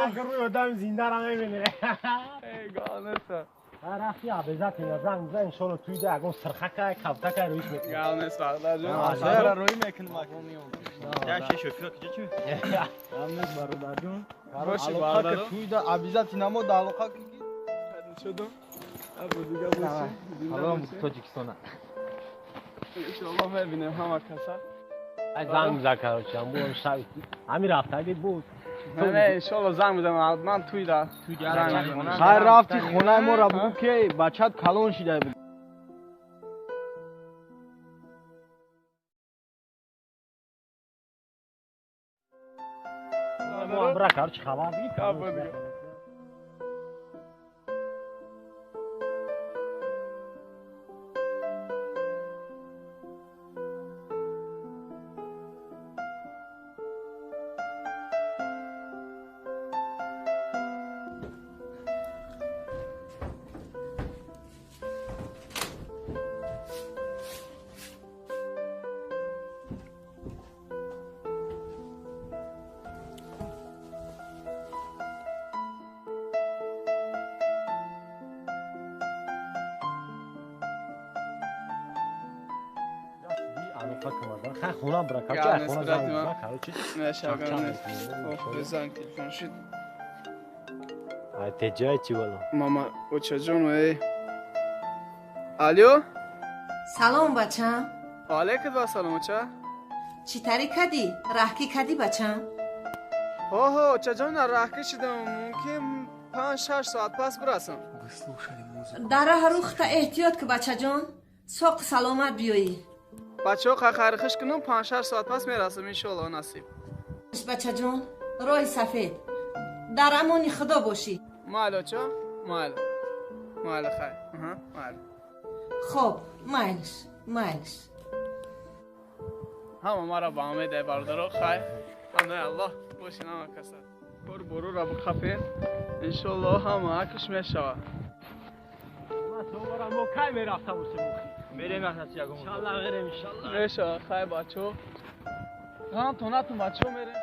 Агар рӯи одам зинда ра мебинӣ. Гал нест. Рафти обязательно занг бизан, иншолло туй да ягон сирхака, кавтака рӯиш мекунӣ. Гал нест, бародарҷон. Ара рӯй мекунем. Я шофёр киҷа чӣ? Гал нест, бародарҷон. Боши, бародаро. Туй да обязательно мо да алоқа ки. Шудум. Абу дига боши. Салом Тоҷикистона. Иншолло мебинем ҳама каса. Ай занг бизан, короче, амбу шаб ҳамин рафтаги буд. Не, иншолло занг мезанам, ҳатман туй да. Занг мезанам. Хайр, рафти хонаи моро бугӯ ки бачат калон шида. Мо бра, короче, хабар бигир. Абу дига. Алоқа кунад. Хай хона бра, короче, Гал ай нест, хона брат, занг ман. бизан, короче. Меша, гал Чак-чак нест. мекунем. Ох, занг телефон шуд. Ай теҷай чӣ вало? Мама, очаҷон, эй. Алло? Салом, бачам. Алейкум ассалом, оча. Чӣ тари кадӣ? Раҳкӣ кадӣ, бачам? Ҳо, очаҷон, раҳкӣ шидам. Мумкин 5-6 соат пас бирасам. Дар раҳ рухта эҳтиёт ки, бачаҷон, соқу саломат биёӣ. Бачаҳо хайрхуш кунам, 5-6 соат пас мерасам, иншоалло насиб. Бачаҷон, роҳи сафед, дар амони худо бошӣ. Майли, оча, майли. Майли, хайр. Аҳа, майли. Хоб, майлиш, майлиш. Ҳама мара ба умед, эй бародаро, хайр. Панои Аллоҳ бошин ҳама каса. Кор борура биқафен, иншоалло ҳама акш мешавад. Ман соворам, мо кай мерафта бошем охи? Мерем яхнasi ягон. Иншалло мерем, иншалло. Мешавад, хайр, бачаҳо. Ғамтон натун, бачаҳо, мерем.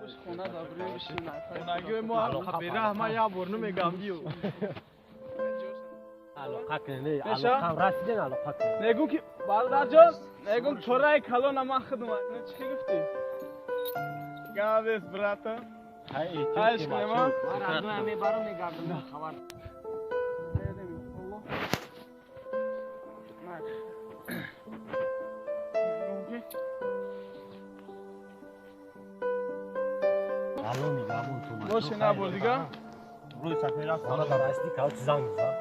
Бош хона да бирем бишин. Хонагиҳои мо бераҳма як бор намегам биё. Алоқа кунед, не, Меша? алоқам расиден, алоқа кунед. Мегум ки бародарҷон, мегум чораи калона ман худам. Чӣ гуфтӣ? Гап нест, брата. Хай Хай, эҳтиёт ки, шумо? бачаҳо. Ман аз мебарам, мегардам, хабар. Мерем, иншоалло. Мегум ки Алло нигаҳбон ту. Боше, набор дига. Рӯи сафед рафт. Хона да расидӣ, короче, занг бизан.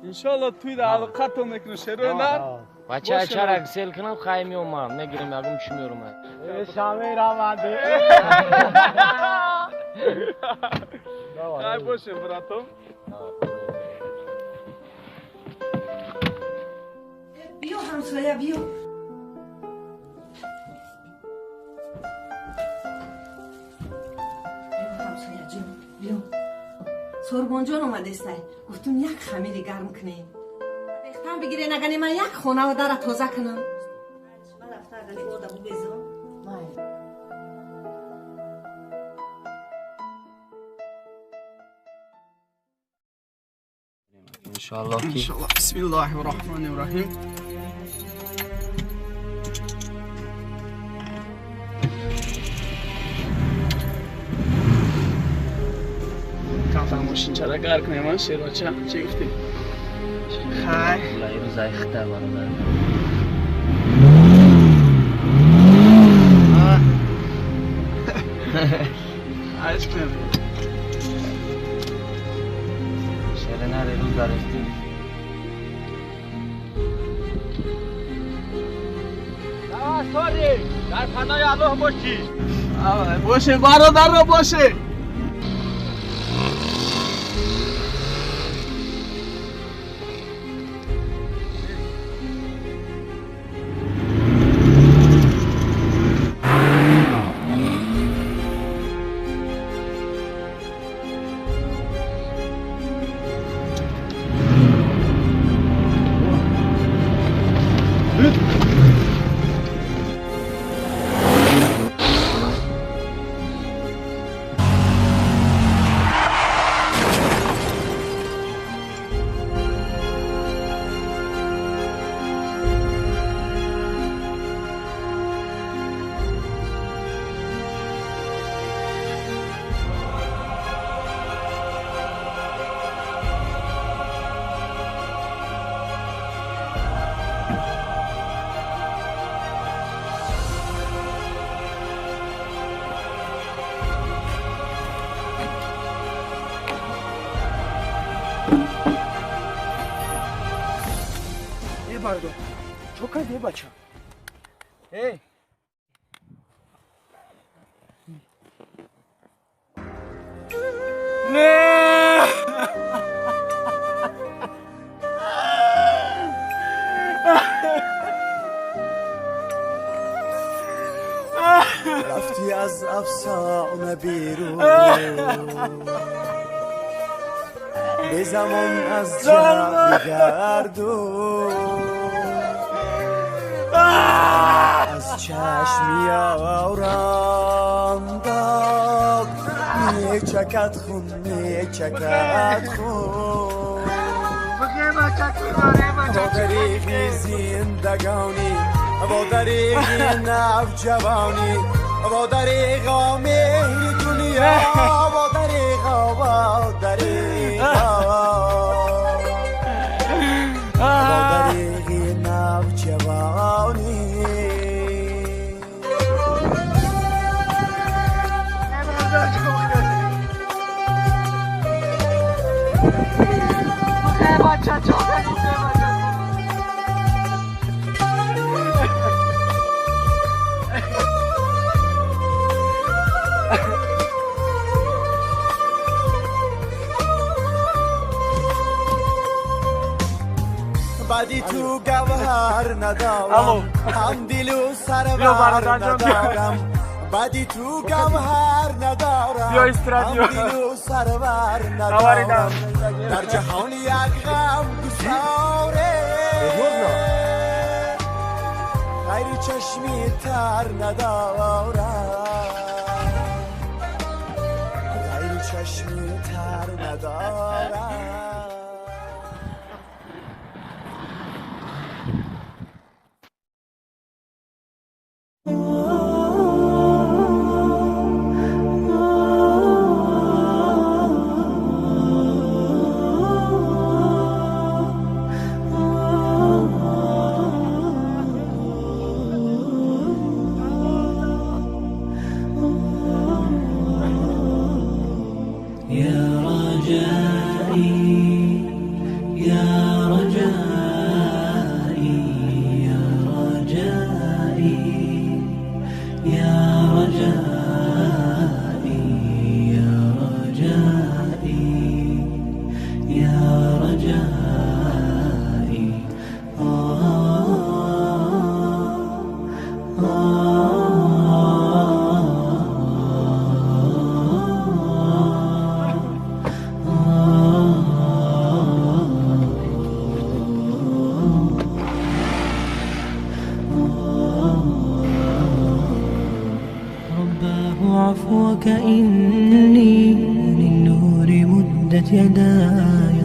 Иншоалло туй да алоқатон мекунам, шерои нар. Бача, Боше. чара гсел кунам, хай меомам, мегирем, ягон чӣ меорам. Э, шамераваде. Хай боше, брато. Биё, ҳамсоя, биё. Биё, ҳамсояҷон, биё. Сорбонҷон омадестай, гуфтум як хамири гарм кунем. Бехтан бигирен, агане ман як хонаву дара тоза кунам. Ман рафта агани ода бубезам. Майли. Иншоалло ки Иншоалло. Бисмиллаҳи роҳмани роҳим. Камтар мошинчара гар кунем, а, шероча. Чӣ гуфтӣ? Хай. Рӯзай хита, бародар. Айш кунем. Шеренаре рӯз дарестим. Дар панои Аллоҳ бошӣ. Боше, бародаро, боше. Бардор, чо кардӣ бача? Эй! Не! رفتی از افسانه بیرون به زمان از جمع گردون از چشم یاران داد میچکد خون میچکد خون با طریق زندگانی با طریق نوجوانی با طریق مهر دنیا با طریق با طریق با طریق نوجوانی. بدی تو گوهر ندارم هم دل و سرور ندارم بدی تو گوهر ندارم هم دل و سرور ندارم در جهان یک غم گساره غیر چشمی تر ندارم غیر چشمی تر ندارم. عفوك إني للنور مدت يداي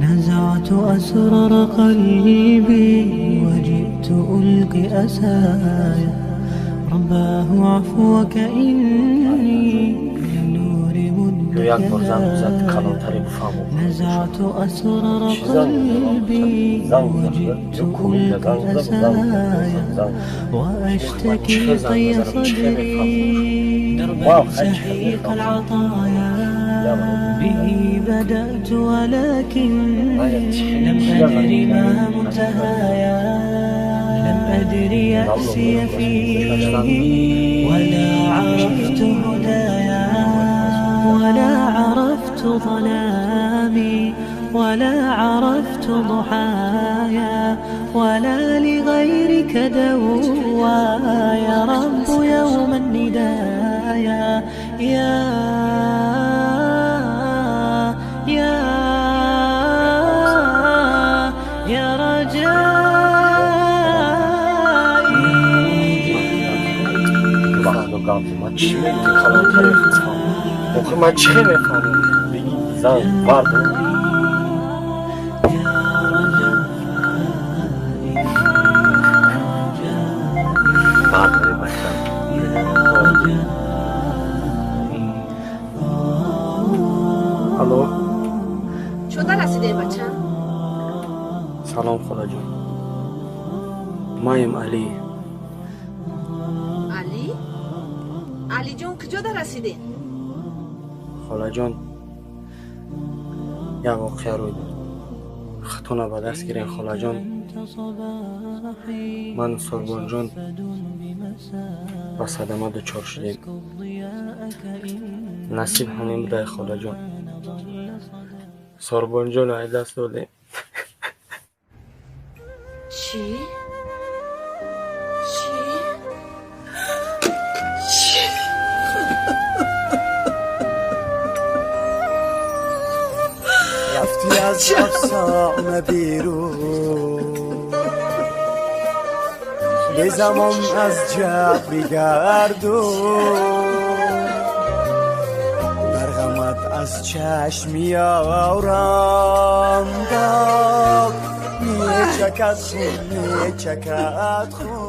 نزعت أسرار قلبي وجئت ألقي أسايا رباه عفوك إني للنور مدت يداي نزعت أسرار قلبي وجئت ألقي أسايا وأشتكي طي صدري دربا سحيق العطايا به بدأت ولكن لم أدري ما منتهايا لم أدري يأسي فيه ولا عرفت هدايا ولا عرفت ظلامي ولا عرفت ضحايا ولا لغيرك دوايا يا رب يوم الندايا يا يا يا رجائي. من چه میفهمم بگی زن بردار Алло. Чуда расидем бача? Салом холаҷон. Маем Али. Али? Алиҷон куҷода расидем? Холаҷон, як воқеа рӯй дод. Хатона ба даст гирем холаҷон. Ману Сорбонҷон ба садама дучор шудем. Насиб ҳамин будай, холаҷон. Сорбонҷоно ай даст додем. Чӣ? Чӣ? Чӣ? Рафти аз афсона берун, бе замон аз ҷабри гардун, бар ғамат аз чашми ёрам дод мечакад хун, мечакад хун.